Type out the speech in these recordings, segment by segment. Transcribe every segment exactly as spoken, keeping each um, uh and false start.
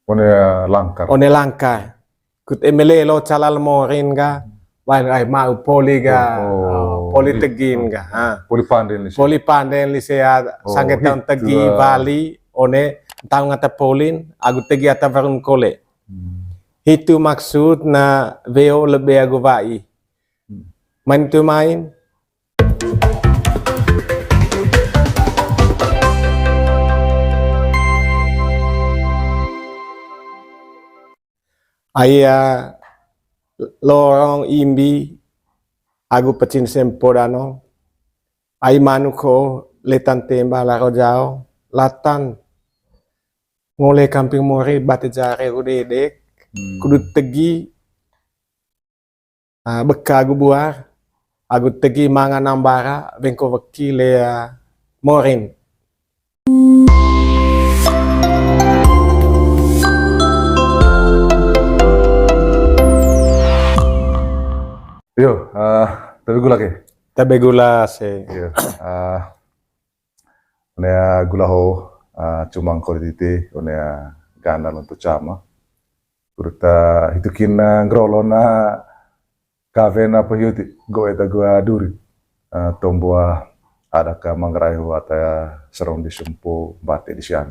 One langkar. One langkar. Kut eme lelo calal morin ga, wah, ai mau poli ga, oh, poli tegin ga. Ha. Poli panden lise. Poli panden lise ya, oh, sangge taun tegi, ah, wali, one, taun ata polin, agu tegi ata warung kole. Hmm. Hitu maksud na weo lebe agu wai. Hmm. Main tu main. Ai, ah, lorong imbi agu pecin sempo dano. Ai manuk ho letan temba laro jao, latan ngole kamping mori bate jare agu dedek, hmm, kudu tegi, ah, beka agu buar, agu tegi manga nambara, wengko weki lea morin. Yo, ah, tabe gula ke? Tabe gula se. Yo, ah, One, ah, gula ho, ah, cumang kori titi, one, ah, ganda lonto cama. Kuruta hitu kin, ah, ngrolo na kaven apa hiuti, go eta gua duri. Ah, tombo, ah, ada ka Manggarai ho ata serong di sempo bate di sian.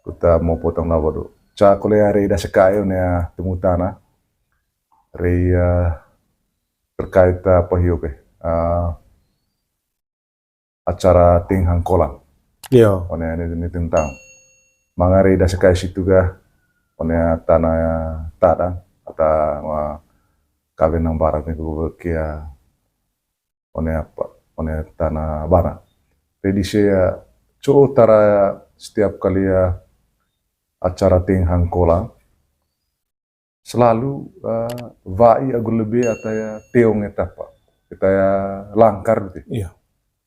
Kuta mau potong lawa do. Ca kole hari ida sekai one, ah, temu tanah. Rei, ah, terkait, ah, apa hiu ke? Ah, acara ting hangkolang. Iyo. One ini, ini tentang mangare ida sekai situ ga, one tanah tadang, ata, ah, kawin nang barat ni ku kia, one apa, one tanah barat. Jadi saya co tara setiap kali ya acara ting hangkolang, selalu, eh, wai agu lebe ata ya teong eta apa. Eta ya langkar gitu. Iya.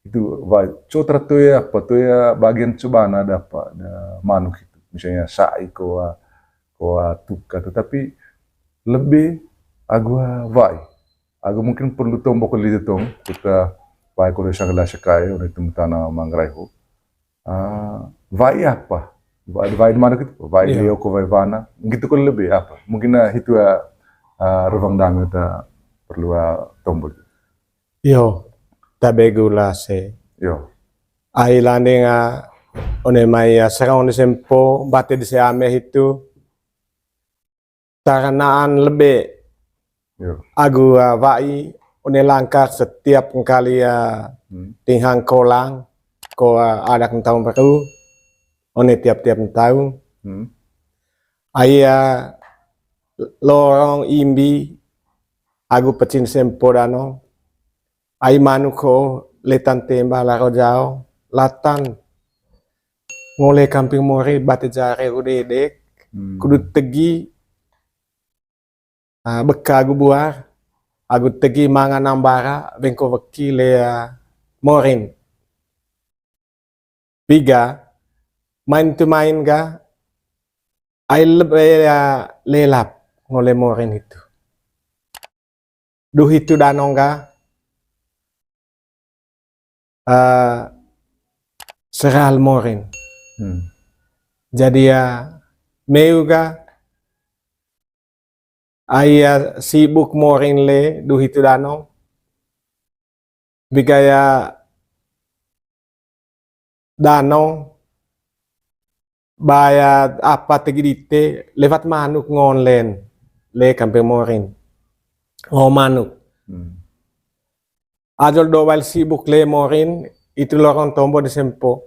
Itu wai. Co tara toe apa, toe bagian cobaan ada apa, ada manuk itu. Misalnya sai ko, ko tuka, tetapi lebe agu wai. Agu mungkin perlu tombok lite tong, kita wai ko desa gelas sekai, oleh temu tanah Manggarai ho. Ah, wai apa? Wai, wai mana gitu? Wai leo ko wai wana. Gitu ko lebe apa? Mungkin, ah, itu, ah, ah, ruang dame ta perlu, ah, tombol. Yo, tabe gula se. Yo. Ai landing, ah, one mai, ah, serong di sempo, bate di se ame hitu. Taranaan lebe. Yo. Agu, ah, wai, one langkar setiap kali, ah, hmm, ting hangkolang, ko, ah, adat taun baru, one tiap-tiap taun. Hmm. Ai, ah, lorong imbi, agu pecin sempo dano. Ai manuk ho letan temba laro jao, latan ngole kamping mori bate jare agu dedek, hmm, kudu tegi, ah, beka agu buar, agu tegi manga nambara, wengko weki lea morin. Piga, main tu main ga, ai lebe, eh, lelap ngole morin hitu. Du hitu danong ga, eh, seral morin. Hmm. Jadi ya, meu ga, ai ya sibuk morin le, du hitu danong. Bigaya danong, baya apa tegi dite, lewat manuk ngon len, le kamping morin. Ngo manuk. Hmm. Ajol do wail sibuk le morin, itu lorong tombo di sempo.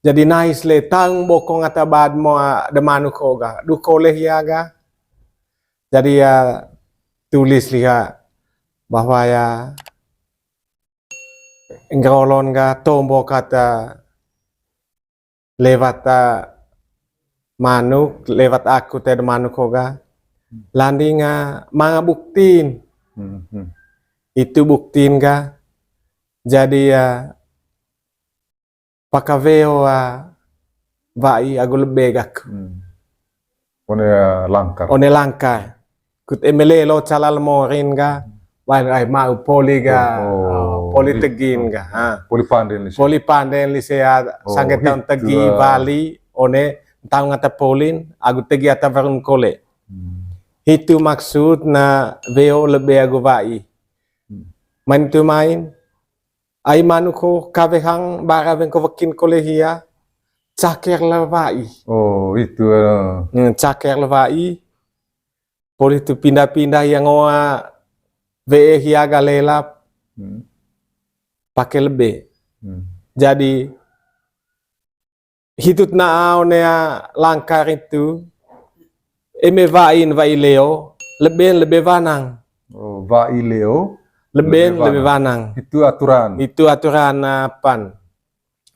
Jadi nais le taung bokong ata bad mo, ah, de manuk ho ga. Du kole hia ga. Jadi ya tulis liha bahwa ya ngrolon ga tombo kata lewat, ah, manuk, lewat aku te de manuk ho ga. Landing, ah, manga buktin. Hmm, hmm. Itu buktin ga. Jadi ya paka weo, ah, wai agu lebe gaku. Hmm. One, ah, langkar. One langkar. Kut eme lelo calal morin ga, wah, ai mau poli ga, oh, oh, poli tegin ga. Ha. Poli panden lise. Poli panden lise ya, oh, sangge taun tegi, ah, wali, one ntaung ata polin, agu tegi ata warung kole. Hmm. Hitu maksudna weo lebe agu wa'i. Hmm. Main tu main, ai manuk ho kawe hang bara wengko wekin kole hia, caker le wa'i. Oh, itu, eh. Hmm, caker le wa'i. Poli tu pindah-pindah ia ngoa we'e hia ga lelap. Hmm. Pake lebe. Hmm. Jadi, hitut na one a langkar itu, eme wa'in wa'i leo, leben lebe wanang. Oh, wa'i leo, leben lebe wanang. Itu aturan. Itu aturan apan.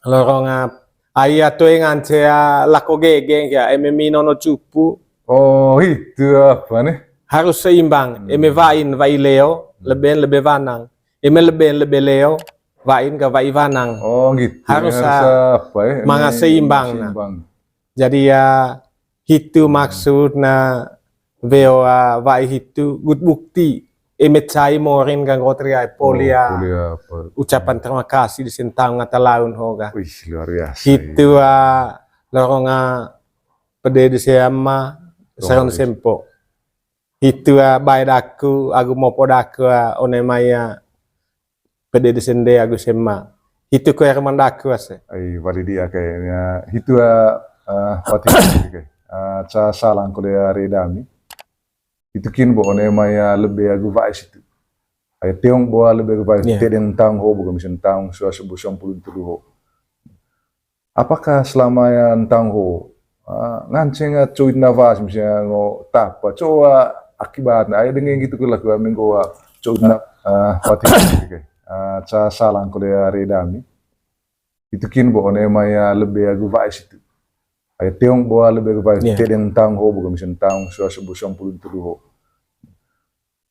Lorong ap-, ai atoe ngance a lako gegeng ya, eme mi nono cupu. Oh, itu apa nih? Harus seimbang. Hmm. Eme wa'in wa'i leo, hmm, leben lebe wanang. Eme leben lebe leo, wa'in ga wa'i wanang. Oh, gitu. Harus, harus a-, apa ya? Manga seimbang, nah. Seimbang. Jadi ya, hitu maksudna weo, ah, wa'i hitu, gut bukti. Eme cai morin ganggo triai poli, oh, ah, poli apa? Ucapan terima kasih di sentang ngata laun hoga. Wih, luar biasa. Hitu, ah, lorong, ah, pede di seama, saron sempo. Hitu, ah, bae daku, agu mopo daku, ah, one mai, ah, pede di sende agu sema. Hitu ko air mandaku ase. Ai, wali dia kayaknya. Hitu, ah, ah, wati kayak. Ah, ca salang ko dia redami. Hitu kin bo one mai, ah, lebe agu wa'i situ. Ai teong bo, ah, lebe agu wa'i. Iya. Tedeng taung ho, bukan misalnya taung sua sebu sampulun tulu ho. Apakah selama ya ntang ho, ah, nganceng, ah, coit navas misalnya ngo tapa, coa akibatna, ai denge gitu ke laku amin goa, coit na, ah, pati, ah, ca salang ko dia redami. Itu kin bo one mai, ah, lebe agu wa'i situ. Ai teong bo, ah, lebe agu wa'i, iya, tedeng taung ho, bukan misalnya taung sua sebu sampulun tulu ho.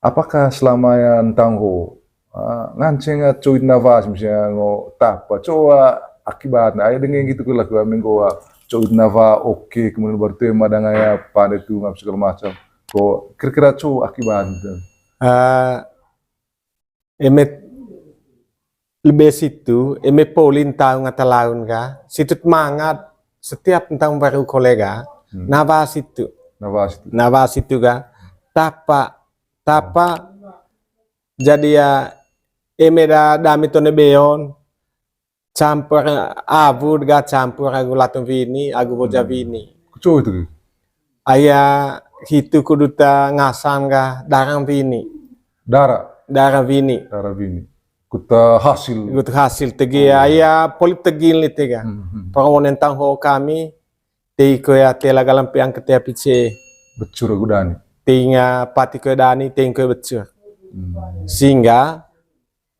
Apakah selama ya ntang ho, ah, nganceng, ah, coit navas misalnya ngo tapa, coa akibatna, ai denge gitu ke laku amin goa, coit nava, oke, kemudian baru tuh madang ya pande tu ngap segala macam. Ko kira-kira coa akibat gitu. Ah, eme lebe situ, eme poli ntaung ata laun ga, situt mangat, setiap ntaung baru kolega, hmm, nava situ. Nava situ. Nava situ ga, tapa, tapa, jadi ya, eme da dami tone beon, campur awud ga campur agu latung wini, agu boja, hmm, wini. Kucu itu. Aya hitu kuduta ngasan ga darang wini. Dara. Darang wini. Darang wini. Kuta hasil. Kuta hasil tegi, oh, aya poli tegin li tega. Hmm, hmm. Permohonan tang ho kami, tei ko ya tela galam peang ketea pice. Becur agu dani. Tinga pati ko dani, tei ko becur. Hmm. Sehingga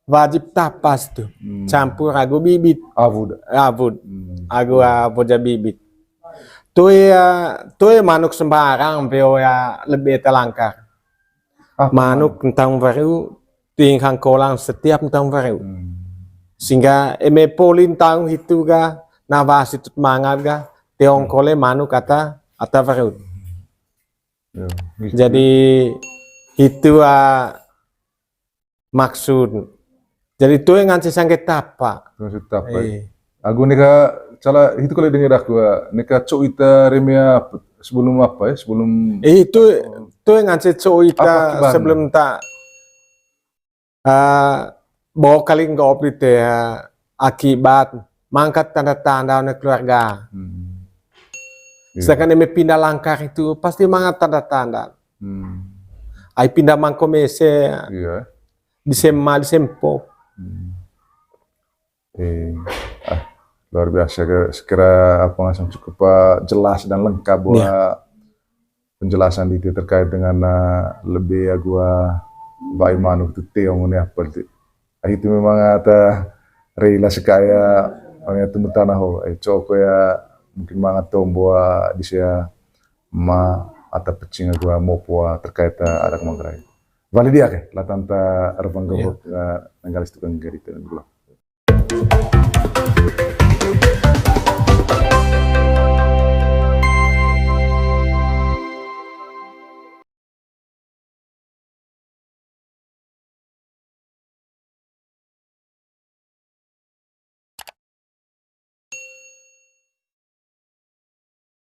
wajib tapas tu. Hmm. Campur agu bibit. Awud. Awud. Hmm. Agu, ah, boja bibit. Toe, ah, toe manuk sembarang peo ya lebe talangkar. Ah, manuk ntaung waru, ting hang kolang setiap ntaung waru. Hmm. Sehingga eme poli ntaung hitu ga, nava situt mangat ga, teong, hmm, kole manuk ata, ata waru. Ya, gitu. Jadi, hitu, ah, maksud. Jadi, toe ngance sangge tapa. Toe ngance tapa, ya. Iya. Agu neka, cala, hitu kali dengar aku, ah, neka coit ita remea sebelum apa ya, sebelum, eh, itu, oh, toe ngance coit ita apa akibatnya? Sebelum ta, ah, bo kali nggak opit ya, akibat mangkat tanda-tanda oleh keluarga. Hmm. Iya. Sedangkan eme pindah langkar itu pasti mangkat tanda-tanda. Hmm. Ai pindah mangko mese. Iya. Di sema, di sempo. Hmm. Eh, ah, luar biasa ke, sekira apa ngasang cukup, ah, jelas dan lengkap, iya, buat penjelasan dite terkait dengan, ah, lebe agu, ah, wa'i manuk tu teong ni apa tu. Ah, itu memang ata rela sekaya, ah, ya, temu tanah ho, eh, coko ya, mungkin mangat tombo, ah, di sea ma ata pecing agu, ah, mopo, ah, terkait, ah, adat Manggarai. Wali dia ke, latanta rebang, iya, gembok, ah, nanggalis tukang gari tenang dulu.